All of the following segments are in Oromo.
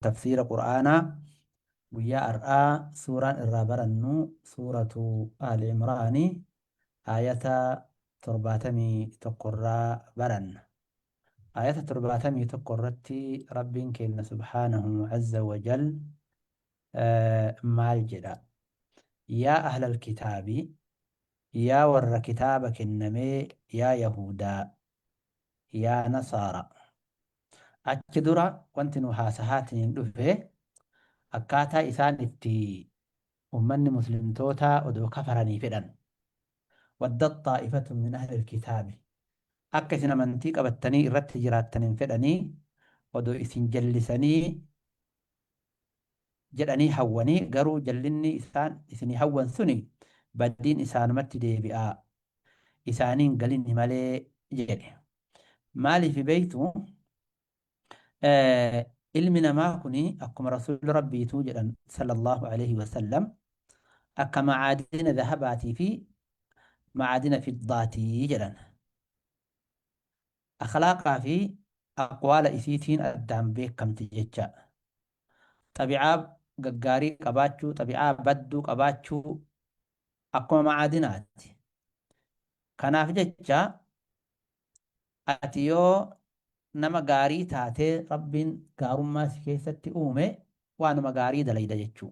Tafsiira Qur'aanaa guyyaa har'aa suuraan irraa barannu suuratu Aali Imraani aayata 71 irraa baranna. Aayata 71 irratti Rabbiin keenna subhaanahu azza wa jal maal jedha? Yaa ahlal kitaabi, yaa warra kitaaba kennamee, yaa Yahuudaa, yaa Nasaara. Achi dura wanti nu haasahaatiniin dhufe akkaataa isaan itti ummanni muslimtootaa odoo kafaranii fedhan. Waddat xaa'ifatun min ahlil kitaabi. Akka isin amantii qabattanii irratti jiraattan hin fedhanii odoo isin jallisanii jedhanii hawwanii, garuu jallinni isaan isinii hawwan suni badiin isaanumatti deebi'a, isaaniin galinni malee jedhe. Maaliif beektu? Ilmi namaa kuni akkuma Rasuulli Rabbiituu jedhan sallallahu alaihi wasallam, akka macaadina zahabaatii fi macaadina fiddaatii jedhan. Akhlaaqaa fi aqwaala isiitiin addaan beekamti jecha. Xabi'aa gaggaarii qabaachuu, xabi'aa badduu qabaachuu akkuma macaadinaati. Kanaaf jecha ati yoo nama gaarii taatee Rabbiin gaarummaa si keessatti uume, waanuma gaarii dalayda jechuu.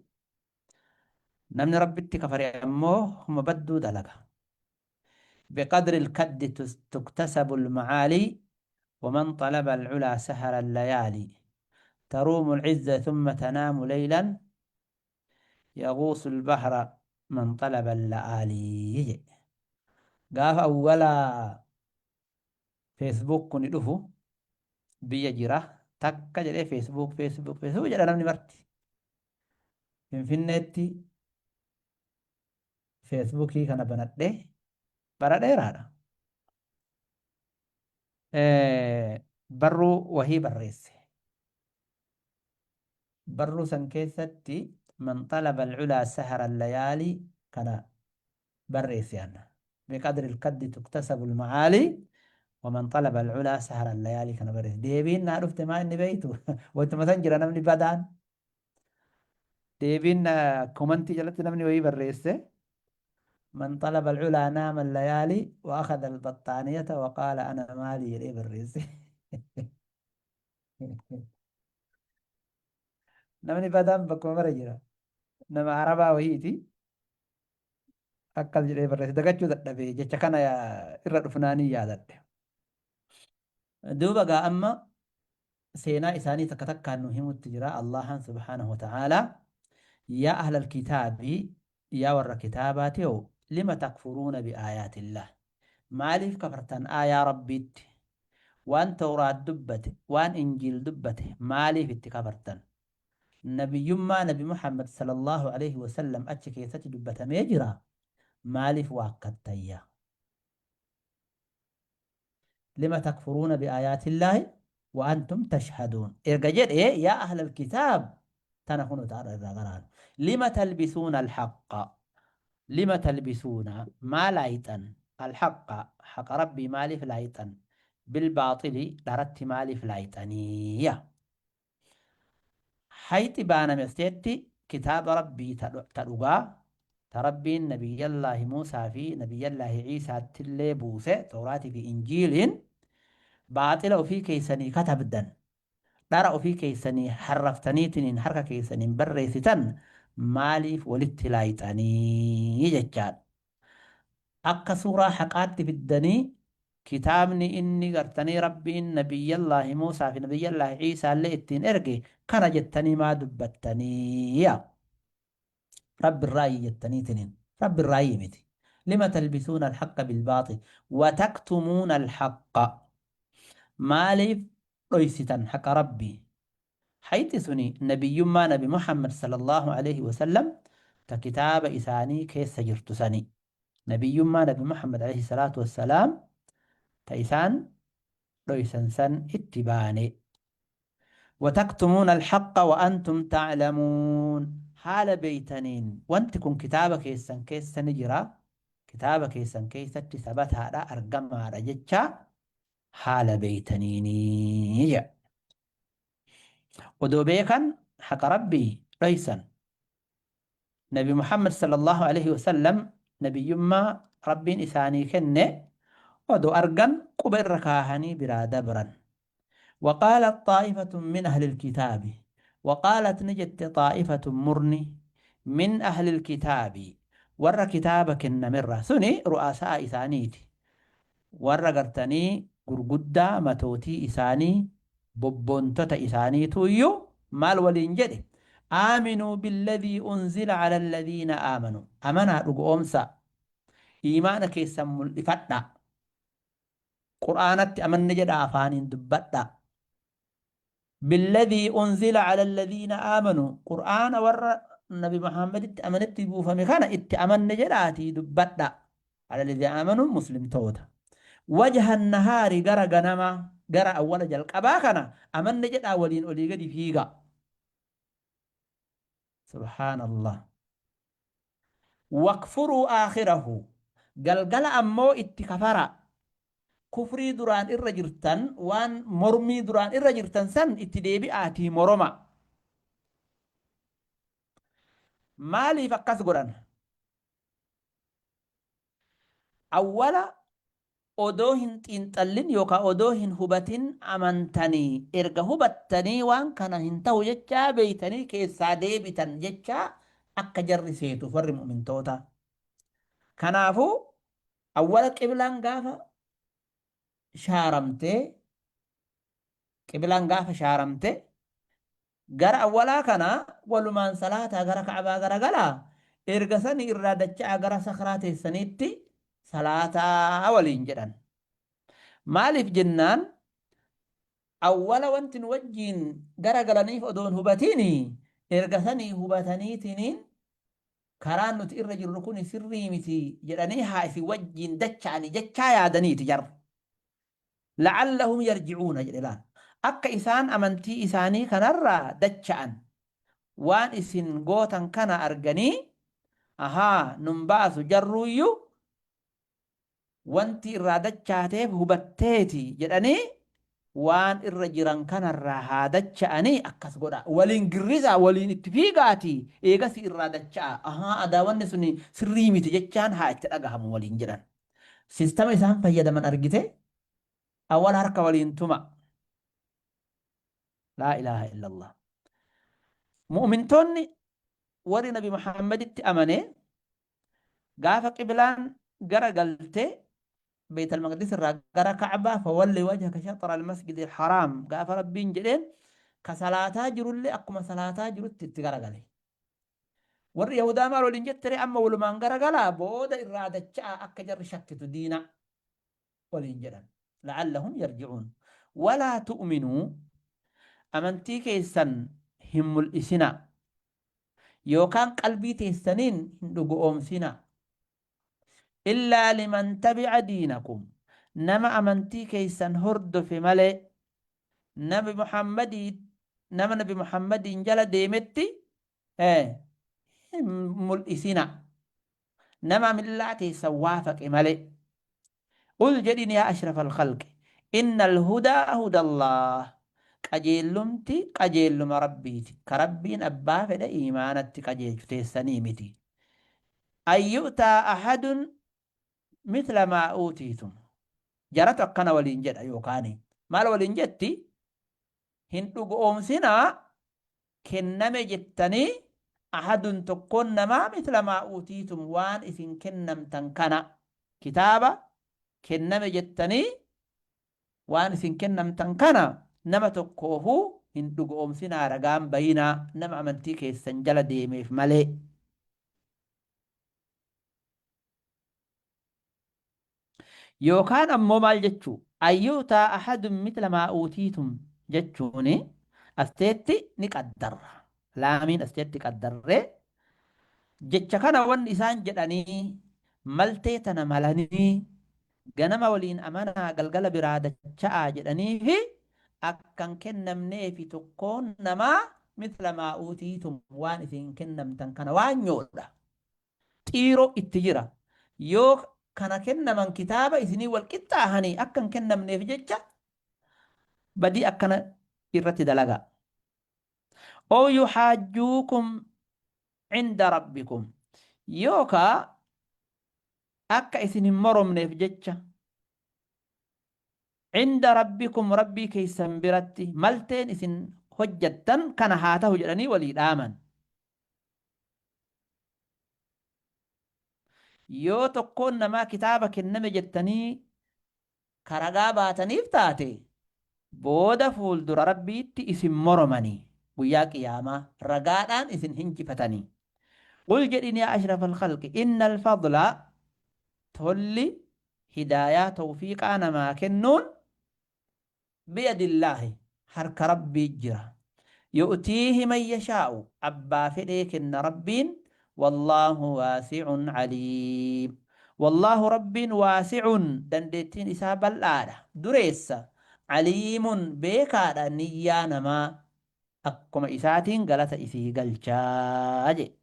Namni Rabbitti kafare ammoo huma badduu dalaga. بقدر الكد تكتسب المعالي ومن طلب العلا سهر الليالي تروم العزة ثم تنام ليلا يغوص البحر من طلب اللآلي jedhe. Gaafa awwala Facebook kuni dhufu biyya jira, takka jedhee Facebook, Facebook, Facebook jedha namni marti. Finfinneetti Feesbuukii kana banadhee bara dheeraadha. Barruu wahii barreesse. Barruu san keessatti man xalaba al-culaa sahara al-layaalii kana barreesse ana. Biqadri al-kaddi tuktasabu al-macaalii waman xalaba al-culaa sahara al-layaalii kana barreesse. Deebiin naa dhufte maa inni beeytu? Waytuma san jira namni badaan. Deebiin komantii jalatti namni wayii barreesse: man xalaba al-culaa naama al-layaalii wa akhadha al-baxxaaniyata wa qaala ana maalii jedhee barreesse. Namni badaan bakkuma mara jira. Nama Arabaa wayiiti. Akkas jedhee barreesse, dagachuu dadhabe, jecha kana irra dhufnaanii yaadadhe. Duuba gaa amma seenaa isaanii takka takkaan nu himutti jira Allahan subhaanahu wa ta'aalaa. Yaa ahlal kitaabi, yaa warra kitaabaatiyo, lima takfuruuna biaayaatillah, maaliif kafartan aayaa Rabbiitti? Waan Tawraat dubbate, waan Injiil dubbate maaliif itti kafartan? Nabiyyummaa Nabi Muhammad sallallahu alaihi wasallam achi keessatti dubbatamee jira, maaliif waakkattayya? Lima takfuruuna biaayaatillaahi wa antum tashhaduun erga jedhe, yaa ahlal kitaab tana kuno ta'arra irraa qaraanu. Lima talbisuuna alhaqqa, lima talbisuuna, maa laayixan, alhaqqa, haqa Rabbii maaliif laayixan, bilbaaxili, dharatti maaliif laayixaniiya? Hayxi baaname asteetti kitaaba Rabbii ta dhugaa, ta Rabbiin Nabiyyallaahi Muusaa fi Nabiyyallaahi Iisaattillee buuse, Tawraatii fi Injiiliin, baaxila ufii keessanii katabdan, dhara ufii keessanii harraftaniitiniin harka keessaniin barreessitan maaliif walitti laayxanii jechaadha. Akka suuraa haqaatti fiddanii kitaabni inni gartanii Rabbiin Nabiyyallaahi Muusaa fi Nabiyyallaahi Iisaallee ittiin erge kana jettanii maa dubbattanii yaa Rabbi irraayyi jettaniitiniin Rabbi irraayyi miti. Lima talbisuuna alhaqqa bilbaaxil wa taktumuuna alhaqqa, maaliif dhoysitan haqa Rabbii? Hayxi suni nabiyyummaa Nabi Muhammad sallallahu aleyhi wa sallam ta kitaaba isaanii keessa jirtu sani. Nabiyyummaa Nabi Muhammad aleyhi salaatu wassalaam ta isaan dhoysan san itti baane. Wataktumuuna alhaqqa wa antum ta'lamuun, haala beeytaniin wanti kun kitaaba keessan keessa ni jira, kitaaba keessan keessatti sabataadha, argamaadha jechaa haala beeytaniini jedha. Odoo beekan haqa Rabbii dhoysan. Nabi Muhammad sallallahu alaihi wasallam nabiyyummaa Rabbiin isaanii kenne odoo argan quba irra kaahanii biraa dabran. Waqaalat xaa'ifatun min ahlil kitaabi. Waqaalat ni jette xaa'ifatun murni min ahlil kitaabi warra kitaaba kennamerraa suni ru'aasa'a isaaniiti. Warra gartanii gurguddaa matootii isaanii bobboontota isaaniitu iyyuu maal waliin jedhe? Aaminuu billadhii unzila ala alladhiina aamanuu. Amanaa dhugoomsaa. Iimaana keessan mul'ifadhaa. Qur'aanatti amanne jedhaa afaaniin dubbadhaa. Billadhii unzila ala alladhiina aamanuu. Qur'aana warra Nabi Muhammaditti amanetti buufame kana itti amanne jedhaatii dubbadhaa. Ala alladhiina aamanuu muslimtoota. Wajha nahaari gara ganamaa gara awwala jalqabaa kana amanne jedhaa waliin olii gadi fiigaa. Subhaanallah. Wakfuruu aakhirahu galgala ammoo itti kafaraa. Kufrii duraan irra jirtan waan mormii duraan irra jirtan san itti deebi'aatii moromaa. Maaliif akkas godhan? Awwala odoo hin xiinxallin yookaan odoo hin hubatin amantanii erga hubattanii waan kana hin ta'u jechaa beeytanii keessaa deebitan jechaa akka jarri seetuuf warri mu'mintootaa. Kanaafuu awwala qiblaan gaafa shaaramtee qiblaan gaafa shaaramte Gara awwalaa kana walumaan salaataa gara ka'abaa garagalaa, erga sanii irraa dacha'aa gara sakhraa teessaniitti salaataa waliin jedhan. Maaliif jennaan awwala wanti nu wajjiin gara galaniif odoo hin hubatini erga sanii hubataniitiniin karaan nuti irra jirru kuni sirrii miti jedhanii haa isin wajjiin dacha'ani jechaa yaadaniiti jarri. La'allahum yarji'uuna jedhe laal. Akka isaan amantii isaanii kanarraa dacha'an waan isin gootan kana arganii ahaa nun baasu jarruuyyu wanti irraa dachaateef hubatteeti jedhanii waan irra jiran kanarraa haa dacha'anii akkas godhaa. Waliin girrisaa waliin itti fiigaatii eegasii irraa dacha'a. Ahaa adaa wanni suni sirrii miti jechaan haa itti dhagahamu waliin jedhan. Sistama isaan fayyadaman argite awwala harka waliin tuma. Laa ilaaha illallah. Mu'mintoonni warri Nabi Muhammaditti amane gaafa qiblaan gara galte Beeytal Maqdis irraa gara Ka'baa fawalli wajhaka shaxra al-masjid al-haraam gaafa Rabbiin jedheen ka salaataa jirullee akkuma salaataa jirutti itti garagale. Warri Yahudaa maal waliin jettere amma walumaan garagalaa booda irraa dacha'aa akka jarri shakkitu diina waliin jedhan. La'allahum yarji'uun. Walaa tu'minuu amantii keessan hin mul'isinaa yookaan qalbii teessaniin hin dhugo'oomsinaa. Illaa liman tabi'a diinakum nama amantii keessan hordofe malee nabi Muhammadii nama nabi Muhammadiin jala deemetti hin mul'isina. Nama millaa teessan waafaqe malee. Qul jedhin yaa ashrafal khalqi innal hudaa hudallaah qajeellumti qajeelluma Rabbiiti ka Rabbiin abbaa fedhe iimaanatti qajeelchu teessanii miti. An yu'taa ahadun mithla maa uutiitum jaratu akkana waliin jedha yookaani maal waliin jetti hin dhugoomsinaa kenname jettanii ahadun tokkoon namaa mithla maa uutiitum waan isin kennamtan kana kitaaba kenname jettanii waan isin kennamtan kana nama tokkoofuu hin dhugoomsinaa ragaan bayinaa nama amantii keessan jala deemeef malee. Yookaan ammoo maal jechuu? An yu'taa ahadun mithla maa uutiitum jechuuni asteetti ni qaddarra. Laamiin asteetti qaddarree jecha kana wanni isaan jedhanii maltee tana malanii ganama waliin amanaa galgala biraa dacha'aa jedhaniifi akka hin kennamneefi tokkoon namaa mithla maa uutiitum waan isin kennamtan kana waanyoodha. Xiiroo itti jira. Yoo kana kennaman kitaaba isinii wal qixxaahanii akka hin kennamneef jecha badii akkana irratti dalagaa. Ow yuhaajjuukum cinda rabbikum, yookaa akka isin hin moromneef jecha, cinda rabbikum, rabbii keessan biratti malteen isin hojjattan kana haa tahu jedhanii walii dhaaman. Yoo tokkoon namaa kitaaba kenname jettanii ka ragaa baataniif taate, booda fuuldura Rabbiitti isin moromanii, guyyaa qiyaamaa ragaadhaan isin hinjifatanii. Qul jedhiin yaa ashrafal khalqi, innal fadla, tolli hidaayaa tawfiiqaa namaa kennuun, biyadillaahi, harka Rabbii jira. Yu'tiihi man yashaa'u, abbaa fedhee kenna Rabbiin. Wallaahu waasi'un aliim. Wallaahu, Rabbiin, waasi'un, dandeettiin isaa bal'aadha, dureessa, aliimun, beekaadha niyyaa namaa, akkuma isaatiin galata isii galchaa jedhe.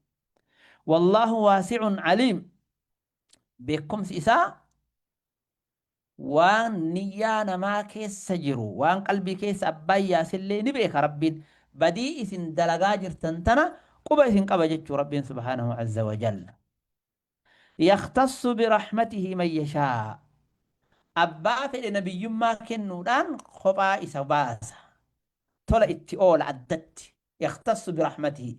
Wallaahu waasi'un aliim, beekkumsi isaa waan niyyaa namaa keessa jiru, waan qalbii keessa abbaan yaasellee ni beeka Rabbiin. Badii isin dalagaa jirtan tana quba isin qaba jechuu Rabbiin subhaanahu azza wa jalla. Yakhtassu birahmatihi man yashaa. Abbaa fedhe nabiyyummaa kennuudhaan kophaa isa baasa. Tola itti oola addatti. Yakhtassu birahmatihi.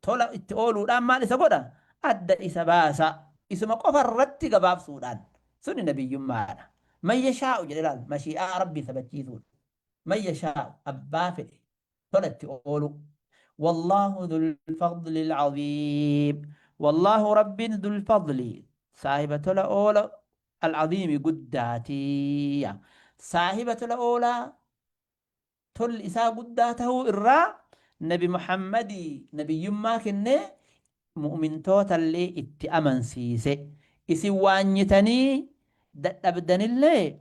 Tola itti ooluudhaan maal isa godha? Adda isa baasa. Isuma qofa irratti gabaabsuudhaan. Suni nabiyyummaadha. Man yashaa'u jedhe laal, mashii'aa Rabbii sabachiisuudha. Man yashaa'u, abbaa fedhe tola itti ooluu. Wallaahu dhul fadli al-aziim. Wallaahu, Rabbiin, dhul fadli, saahiba tola oola, al-aziimi, guddaati. Saahiba tola oolaa tolli isaa guddaa tahuu irraa nabi Muhammadii nabiyyummaa kennee mu'mintootallee itti amansiise. Isin waanyitanii dadhabdanillee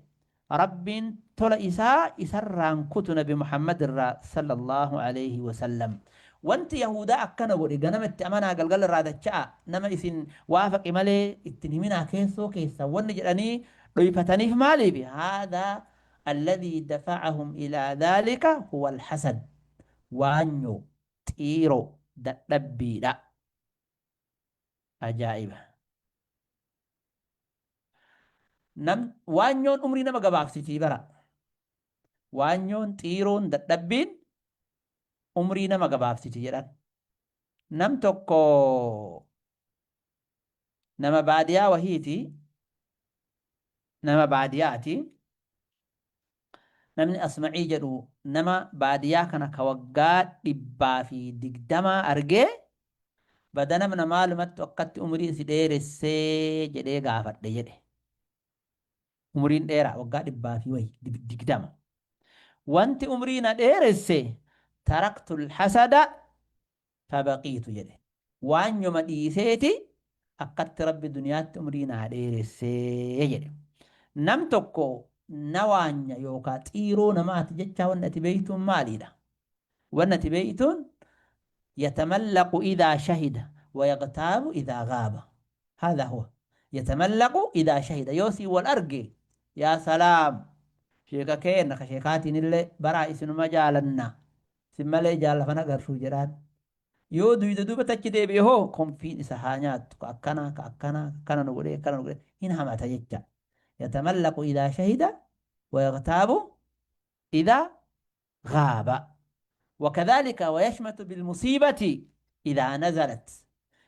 Rabbiin tola isaa isarraan kutu nabi Muhammad irraa sallallahu alayhi wasallam. Wanti Yahudaa akkana godhe, ganama itti amanaa galgala irraa dacha'a, nama isin waafaqe malee ittiin himinaa keessoo keessa wanni jedhanii dhoyfataniif maaliif? Haadhaa alladhii dafa'ahum ilaa dhaalika huwa alhasad, waanyoo, xiiroo, dadhabbiidha. Ajaa'iba! Nam waanyoon umrii nama gabaabsitii bara. Waanyoon, xiiroon, dadhabbiin umrii nama gabaabsiti jedhan. Nam tokko nama baadiyaa wahiiti, nama baadiyaati. Namni Asma'ii jedhu nama baadiyaa kana ka waggaa 120 argee, bada namna maalumattu akkatti umriin si dheeressee jedhee gaafadhe jedhe. Umriin dheeraa waggaa dhibbaa fi wayi digdama. Wanti umrii na dheeresse taraktul hasada fabaqiitu jedhe. Waanyoma dhiiseeti akkatti Rabbi duniyaatti umrii naa dheeressee jedhe. Nam tokko na waanya yookaa xiiroo namaati jechaa wanni ati beeytuun maaliidha? Wanni ati beeytuun yatamallaqu idaa shahida wa yagtaabu idaa gaaba. Haadha huwa. Yatamallaqu idaa shahida. Yoo siin wal arge, yaa salaam, sheeka keenna ka sheekaatiin illee baraa isinuma jaalanna. Sin malee ijaan lafa hin agarru jedhaan. Yoo duyda duubatti achi deebi'e hoo konfiin isa haa nyaattu, ka akkanaa, ka akkanaa, ka akkana nu godhee, akkana nu godhee hin hamata jecha. Yatamallaqu idaa shahida wa yagtaabu idaa gaaba. Wakadhaalika wayashmatu bilmusiibati idaa nazalat.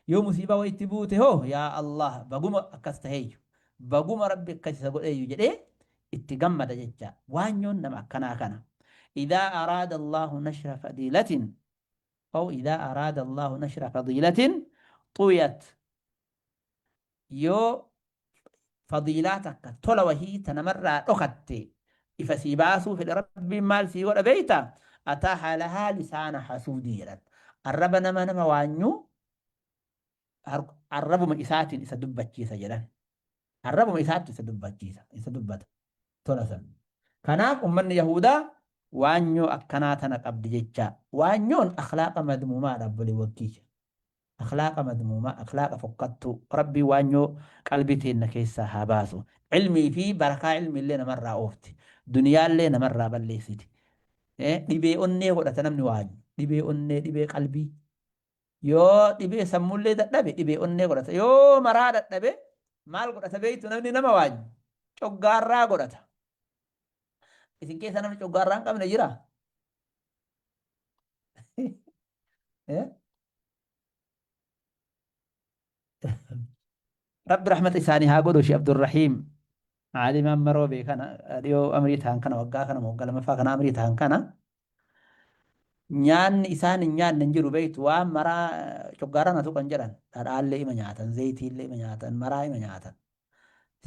Yoo musiibaa wayitti buute hoo, yaa Allah, baguma akkas taheeyyu, baguma Rabbi akkas isa godheeyyu jedhee itti gammada jecha. Waanyoon nama akkanaa kana. Idaa araada Allahu nashra fadiilatin aw idaa araada Allahu nashra fadiilatin xuyat, yoo fadiilaa takka, tola wahii ta namarraa dhokatte ifa sii baasuu fedhe Rabbiin maal sii godha beeyta? Ataaha lahaa lisaana hasuudii jedhan. Arraba nama nama waanyuu arrabuma isaatiin isa dubbachiisa jedhan. Arrabuma isaatti isa dubbachiisa, isa dubbata tola san. Kanaaf ummanni Yahudaa waanyoo akkanaa tana qabdi jecha. Waanyoon akhlaaqa madmuumaadha, obboleewwan kiyya. Akhlaaqa madmuumaa, akhlaaqa fokkattuu. Rabbiin waanyoo qalbii teenna keessaa haa baasu. Ilmii fi barakaa ilmiillee namarraa oofti. Duniyaallee namarraa balleessiti. Dhibee onnee godhata namni waanyu. Dhibee onnee, dhibee qalbii. Yoo dhibee sammuullee dadhabe dhibee onnee godhata. Yoo maraa dadhabe maal godhata beektu namni nama waanyu? Coggaarraa godhata. Isin keessa namni coggaarraa hin qabne jira? Eh? Rabbi rahmata isaanii haa godhu Sheekh Abdurrahiim Aalimaan Maroobee kana dhiyoo amrii ta'an kana waggaa kana waggaa lamaffaa kana amrii ta'an kana nyaanni isaan hin nyaanne hin jiru beektu waan maraa coggaarraa na tuqan jedhan dhadhaallee ima nyaatan zayitiillee ima nyaatan maraa ima nyaatan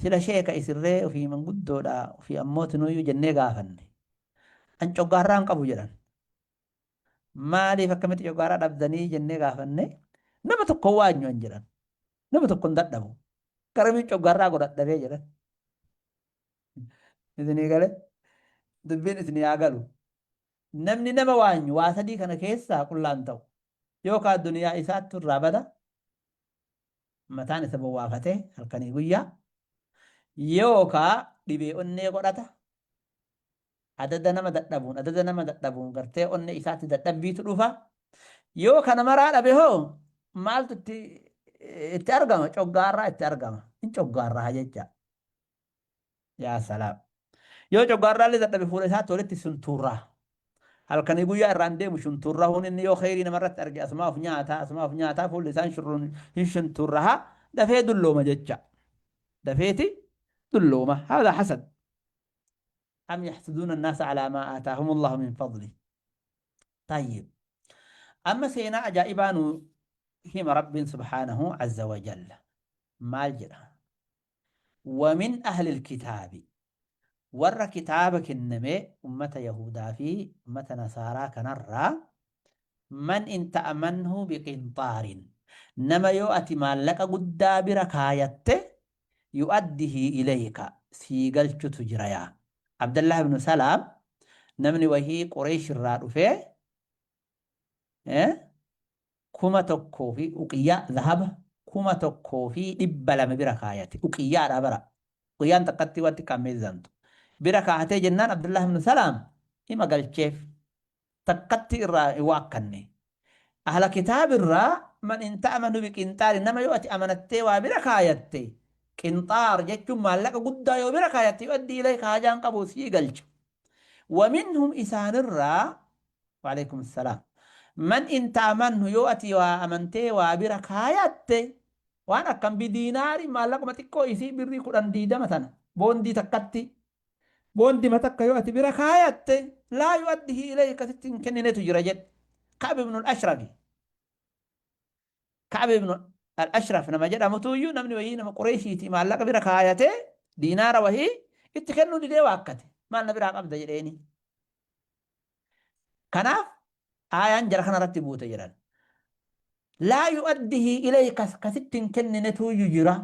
sila sheeka isinree ofii manguddoodha ofii ammoo tinuyyuu jennee gaafanne an coggaarraa hin qabu jedhan. Maaliif akkamitti coggaaraa dhabdanii jennee gaafanne nama tokko waanyu an jedhan. Nama tokko hin dadhabu. Garamiin coggaarraa godhadhabee jedhan. Isinii gale dubbiin isinii haa galu. Namni nama waanyu waa sadii kana keessaa qullaan ta'u. Yookaan duniyaa isaattu irraa bada. Mataan isa bowwaafatee halkanii guyyaa. Yookaan dhibee onnee godhata. Adada nama dadhabuun, adada nama dadhabuun gartee onnee isaatti dadhabbiitu dhufa. Yoo kana maraa dhabe hoo maaltu itti itti argama? Coggaarraa itti argama. In coggaarraa jecha. Yaa salaam. Yoo coggaarraallee dadhabe fuula isaatti walitti suntuurraa. Halkanii guyyaa irraan deemu shuntuurrahuun inni yoo kheyrii namarratti arge asumaa of nyaataa asumaa of nyaataa fuulli isaan shurruun hin shuntuurraha dafee dullooma jecha. Dafeeti dullooma. Haadha hasad. Am yaxsuduuna annaasa alaa maa aataahumullahu min fadli. Tayyib. Amma seenaa ajaa'ibaa nu hima Rabbiin subhaanahu azza wa jalla. Maal jedha? Wa min ahlil kitaabi. Warra kitaaba kenname ummata Yahudaa fi ummata Nasaaraa kanarraa man in ta'amanhu biqinxaarin. Nama yoo ati maallaqa guddaa bira kaayatte yu'addihi ilayka sii galchutu jira yaa Abdallah ibnu Salaam namni wahii Qureesh irraa dhufee 1000 fi uqiyyaa zahaba 1200 bira kaayate uqiyyaadha bara uqiyyaan takkatti waan xiqqaan meezantu bira kaahatee jennaan Abdullah ibnu Salaam ima galcheef takkatti irraa hin waakkanne. Ahla kitaab irraa man in ta'amanu biqinxaari nama yoo ati amanattee waa bira kaayatte qinxaar jechuun maallaqa guddaa yoo bira kaayatte yu'addii ilayka haajaan qabu sii galcha. Wa minhum isaanirraa waaleykum salaam man in ta'amanhu yoo ati waa amantee waa bira kaayatte waan akkam bidiinaari maallaquma xiqqoo isii birrii 10 20 tana boondii takkatti Boondima takka yoo ati bira kaayatte laa yu'addihi ilayka sitti hin kenninetu jira jedhe. Ka'ab ibn al-Ashrafi. Ka'ab ibn al-Ashraf nama jedhamutu iyyuu namni wayii nama Qureeshiiti maallaqa bira kaayatee diinaara wahii itti kennuu didee waakkate. Maal na biraa qabda jedheeni. Kanaaf aayaan jara kanarratti buute jedhan. Laa yu'addihi ilayka ka sitti hin kenninetu iyyuu jira.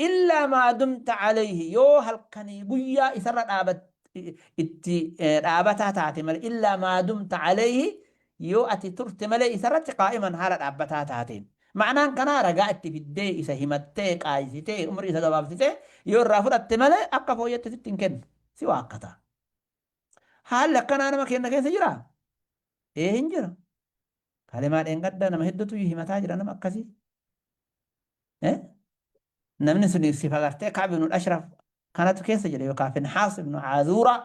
Illaa maa dumta alayhi yoo halkanii guyyaa isarra dhaabat itti dhaabataa taate malee illaa maa dumta alayhi yoo ati turte malee isarratti qaa'iman haala dhaabbataa taateen. Ma'anaan kanaa ragaa itti fiddee isa himattee qaayisitee umrii isa gabaabsitee yoo irraa fudhatte malee akka fooyyatti sitti hin kennu si waakkata. Haalli akkanaa nama keenya keessa jiraa? Ee hin jira. Kalemaa dheengadda nama hedduutu himataa jira nama akkasii. Eh? Namni sun sifa gartee Ka'b ibn al-Ashraf kanatu keessa jira yookaan Finhaas ibn Azuuraa.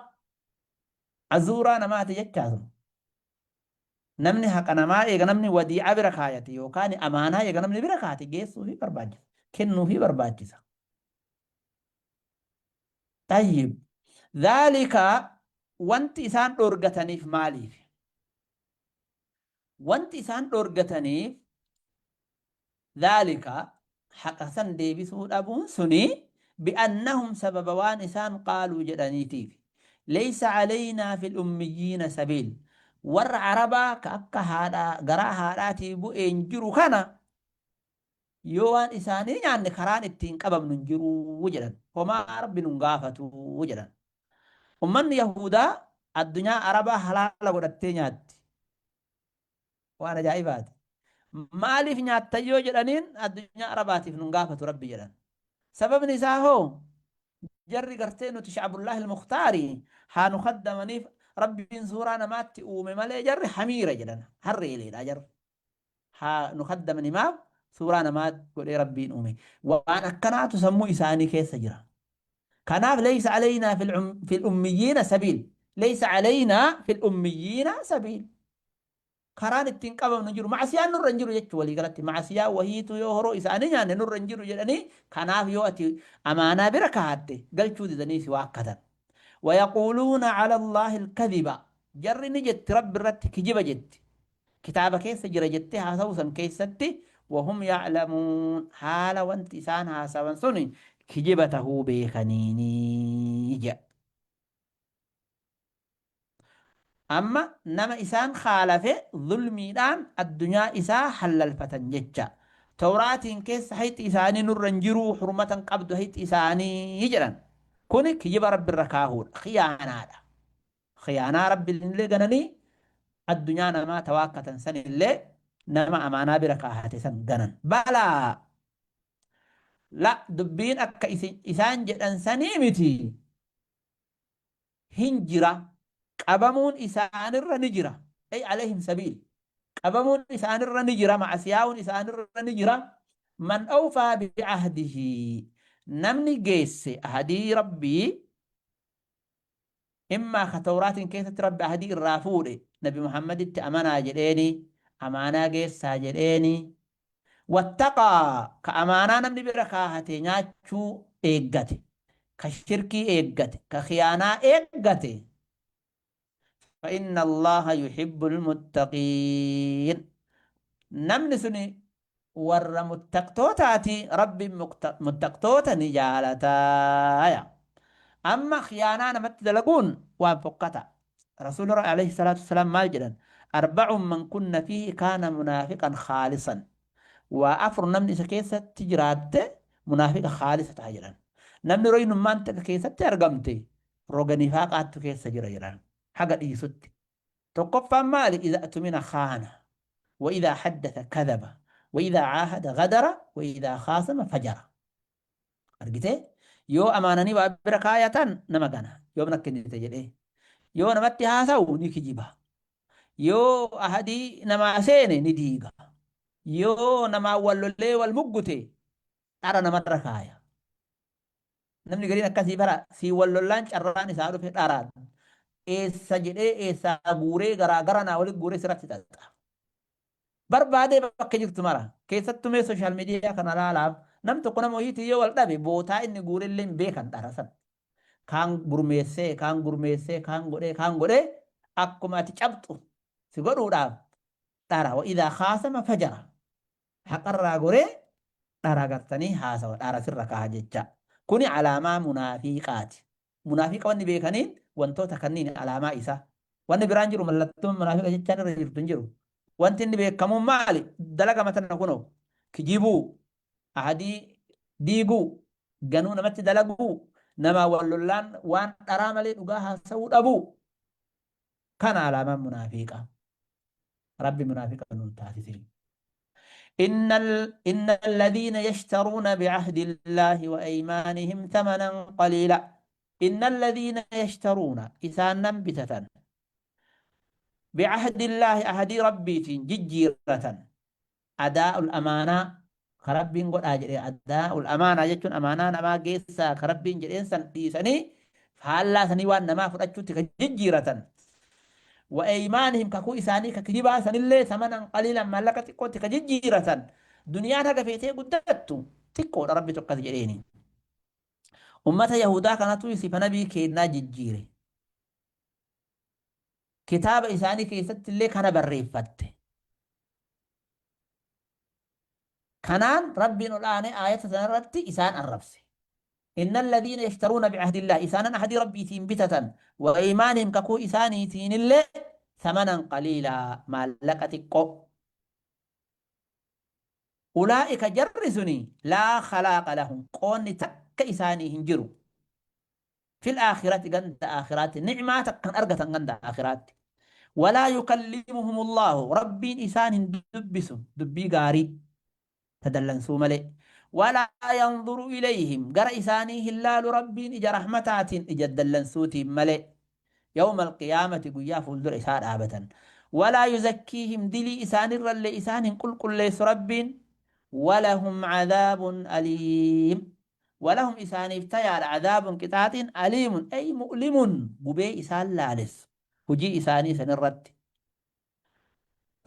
Azuuraa namaati jechaa sun. Namni haqa namaa eega namni wadii'a bira kaayate yookaan amaanaa eega namni bira kaayate geessuufii barbaachisa. Kennuufii barbaachisa. Tayyib. Dhaalika wanti isaan dhoorgataniif maaliif? Wanti isaan dhoorgataniif Dhaalika, haqa san deebisuu dhabuun suni, bi'annahum sababa waan isaan qaaluu jedhaniitiifi. Leysa aleynaa fil ummiyyiina sabiil. Warra Arabaa ka akka haadha garaa haadhaatii bu'een jiru kana yoo waan isaanii nyaanne karaan ittiin qabamnu hin jiru jedhan. Homaa Rabbi nun gaafatu jedhan. Ummanni Yahuudaa addunyaa Arabaa halaala godhattee nyaatti. Waan ajaa'ibaati. Maaliif nyaattan yoo jedhaniin addunyaa Arabaatiif nun gaafatu Rabbi jedhan. Sababni isaa hoo jarri gartee nuti sha'abullaahi al-mukhtaari haa nu khaddamaniif Rabbiin suuraa namaatti uume malee jarri hamiira jedhan. Harreeleedha jarri. Haa nu kaddamani maaf suuraa namaa godhee Rabbiin uume. Waan akkanaatu sammuu isaanii keessa jira. Kanaaf leysa aleynaa fil ummiyyiina sabiil. Leysa aleynaa fil ummiyyiina sabiil. Karaan ittiin qabamnu hin jiru. Ma'asiyaan nurra hin jiru jechuun walii galatti. Ma'asiyaa wahiitu yoo horoo isaanii nyaanne nurra hin jiru jedhanii kanaaf yoo ati amaanaa bira kaahatte galchuu didanii si waakkatan. Wayaquuluuna cala Allaahi alkadhiba. Jarri ni jetti Rabbi irratti kijiba jetti. Kitaaba keessa jira jettee haasawuu san keessatti wahum ya'lamuun haala wanti isaan haasawan sun kijiba tahuu beekaniini jedha. Amma nama isaan khaalafe zulmiidhaan addunyaa isaa hallalfatan jecha. Tawraatiin keessa hayxi isaanii nurra hin jiruu hurmata hin qabdu hayxi isaanii jedhan. Kuni kijiba Rabbi irra kaahuudha. Khiyaanaadha. Khiyaanaa Rabbi illee gananii addunyaa namaa tawaakkatan sanillee nama amaanaa bira kaahate san ganan. Balaa! La dubbiin akka isaan jedhan sanii miti. Hin jira. Qabamuun isaanirra ni jira. Ay alayhim sabiil. Qabamuun isaanirra ni jira, ma'asiyaa'uun isaanirra ni jira. Man awfaa bi'ahdihi. Namni geesse ahadii Rabbii immaa ka Tawraatiin keessatti Rabbi ahadii irraa fuudhe Nabi Muhammaditti amanaa jedheeni, amaanaa geessaa jedheeni. Wattaqaa ka amaanaa namni bira kaahate nyaachuu eeggate, ka shirkii eeggate, ka khiyaanaa eeggate. Fa'inna Allaaha yuhibbul muttaqiin. Namni suni warra muttaqtootaati, Rabbiin muttaqtoota ni jaalataaya. Amma khiyaanaa namatti dalaguun waan fokkata. Rasuulli alayhi salaatu wassalaam maal jedhan? Arba'un man kunna fiihi kaana munaafiqan khaalisan. Waa afur namni isa keessatti jiraatte munaafiqa khaalisa ta'a jedhan. Namni roynummaan takka keessatti argamte roga nifaaqaattu keessa jira jedhan. Haga dhiisutti. Tokkoffaan maali? Iza atumina khaana. Wa idaa haddatha kadhaba. Wa idaa caahada gadara. Wa idaa khaasama fajara. Argitee? Yoo amaananii waa bira kaayatan nama gana. Yoom na kennite jedhee. Yoo namatti haasawu ni kijiba. Yoo ahadii namaa seene ni diiga. Yoo namaa wal lollee wal muggute dhara namarra kaaya. Namni gariin akkasii bara sii wal lollaan carraan isaa dhufe dharaan. Eessa jedhee eessaa guuree garaa gara naa walitti guuree sirratti xaxa. Barbaadee bakka jirtu mara. Keessattuu mee social media kana laalaaf nam tokko nama wayiitiin yoo wal dhabe bootaa inni guurellee hin beekan dhara san. Kaan gurmeessee, kaan gurmeessee, kaan godhee, kaan godhee akkuma ati cabxu si godhuudhaaf dhara. Wa idhaa khaasama fajara. Haqarraa goree dhara gartanii haasawa dhara sirra kaaha jecha. Kuni alaamaa munaafiqaati. Munaafiqa wanni beekaniin wantoota kanniini alaamaa isaa. Wanni biraan jiru mallattoon munaafiqa jechaan irra jirtu hin jiru. Wanti inni beekamuun maali? Dalaga tana kunoo. Kijibuu, ahadii diiguu, ganuu namatti dalaguu, namaa wal lollaan waan dharaa malee dhugaa haasa'uu dhabuu. Kana alaamaan munaafiqa. Rabbi munaafiqa nun taasisin. إن الذين يشترون بعهد الله وأيمانهم ثمنا قليلا. إن الذين يشترون إسان بتة بعهد الله أهدي ربي ججيرة adaa'ul amaanaa ka Rabbiin godhaa jedhe. Adaa'ul amaanaa jechuun amaanaa namaa geessaa ka Rabbiin jedheen san dhiisanii faallaa sanii waan namaa fudhachuutti ka jijjiiratan. Wa eymaanihim kakuu isaanii ka kijibaa sanillee samanan qaliilan maallaqa xiqqootti ka jijjiiratan. Duniyaan haga feetee guddattu xiqqoodha Rabbitu akkas jedheeni. Ummata Yahudaa kanatu sifa nabii keennaa jijjiire. Kitaaba isaanii keessatti illee kana barreeffatte. Kanaan Rabbiin ol aanee aayata sanarratti isaan arrabse. Inna alladhiina yashtaruuna bi'ahdillah isaanan ahadii Rabbiitiin bitatan wa iimaanihim kakuu isaaniitiin illee samanan qaliilaa maallaqa xiqqoo. Ulaa'ika jarri suni laa khalaaqa lahum qoonni takka isaanii hin jiru. Fil aakhirati ganda aakhiraatti ni'maa takkan argatan ganda aakhiraatti. Walaa yukallimuhumullaahu Rabbiin isaan hin dubbisu dubbii gaarii ta dallansuu malee. Walaa yanzuru ilayhim gara isaanii hin laalu Rabbiin ija rahmataatiin ija dallansuutiin malee. Yawma alqiyaamati guyyaa fuuldura isaa dhaabatan. Walaa yuzakkiihim dilii isaanirrallee isaan hin qulqulleessu Rabbiin. Walahum cadaabun aliim. Walahum isaaniif tayaadha cadaabun qixaaxiin aliimun ay mu'limun gubee isaan laalessu hujii isaanii sanirratti.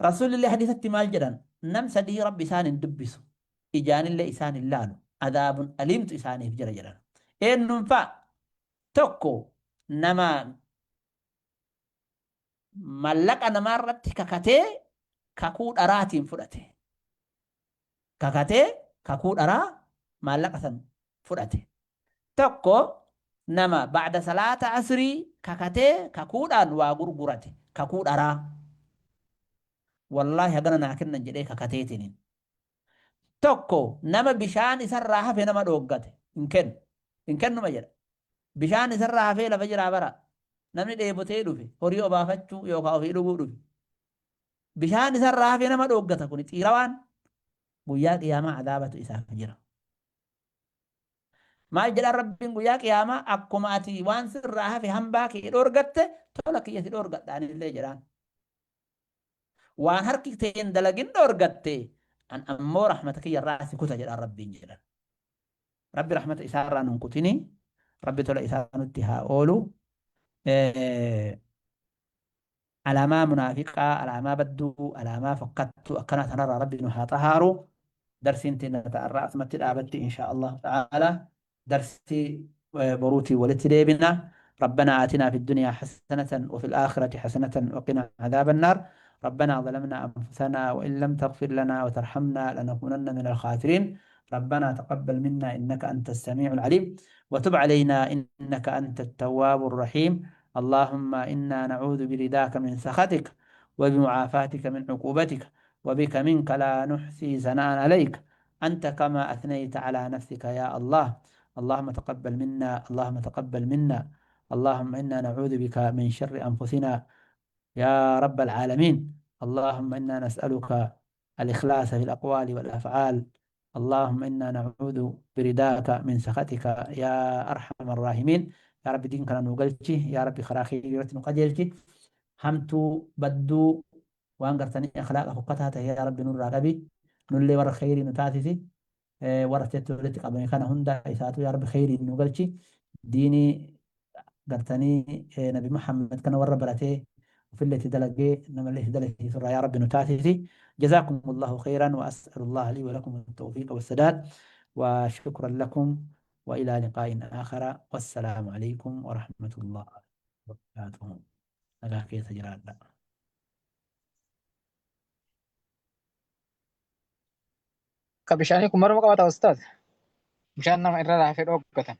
Rasuulillee hadiisatti maal jedhan? Nam sadii Rabbi isaan hin dubbisu, ijaanillee isaan hin laalu, adaabun aliimtu isaaniif jira jedhan. Eenyuun fa'a? Tokko nama mallaqa namaa irratti kakatee kakuu dharaatiin fudhate. Kakatee kakuu dharaa maallaqa san fudhate. Tokko nama ba'da salaata asrii kakatee kakuudhaan waa gurgurate kakuu dharaa. Wallaahi hagana naa kennan jedhee kakateetiniin. Tokko nama bishaan isarraa hafe nama dhooggate hin kennu. Hin kennuma jedha. Bishaan isarraa hafee lafa jiraa bara. Namni dheebotee dhufe horii obaafachuu yookaan ofii dhuguu dhufe. Bishaan isarraa hafe nama dhooggata kuni xiirawaan guyyaa qiyaamaa adaabatu isaaf jira. Maal jedhaan Rabbiin guyyaa qiyaamaa akkuma ati waan sirraa hafe hambaa kee dhoorgatte tola kiyya si dhoorgadha anillee jedhaan. Waan harki kee hin dalagin dhoorgatte an ammoo rahmata kiyya irraa si kuta jedhaan Rabbiin jedhan. Rabbi rahmata isaa irraa nun kutini. Rabbi tola isaa nutti haa oolu. Alaamaa munaafiqaa, alaamaa badduu, alaamaa fokkattuu akkanaa tanarraa Rabbi nu haa xahaaru. Darsiin teenna ta arraa asumatti dhaabatti inshaa Allahu ta'ala. Darsii boruutiin walitti deebina. ربنا آتنا في الدنيا حسنة وفي الآخرة حسنة وقنا عذاب النار ربنا ظلمنا أنفسنا وإن لم تغفر لنا وترحمنا لنكونن من الخاسرين ربنا تقبل منا إنك أنت السميع العليم وتب علينا إنك أنت التواب الرحيم اللهم إنا نعوذ برداك من سخطك وبمعافاتك من عقوبتك وبك منك لا نحصي ثناء عليك أنت كما أثنيت على نفسك يا الله اللهم تقبل منا اللهم تقبل منا اللهم إنا نعوذ بك من شر أنفسنا يا رب العالمين اللهم إنا نسألك الإخلاص في الأقوال والأفعال اللهم إنا نعوذ برداك من سخطك يا أرحم الراحمين يا رب دين كان نوقلتي يا رب خراخي نقجلتي همتو بدو waan gartanii akhlaaqa fokkataa ta'e yaa rabbi nurraa qabi nullee warra kheyrii nu taasisi warra asitti walitti qabame kana hunda isaatu yaa rabbi kheyriin nu galchi diinii gartanii nabi Muhammad kana warra baratee ofillee itti dalagee namallee itti dalagsiisu irraa yaa rabbi nu taasisi جزاكم الله خيرا وأسأل الله لي ولكم التوفيق والسداد وشكرا لكم وإلى لقاء آخر والسلام عليكم ورحمة الله وبركاته. Nagaa keessa jiraadha. Ka bishaanii kun maruma qabata ustaaz. Bishaan nama irra raafee dhooggatan.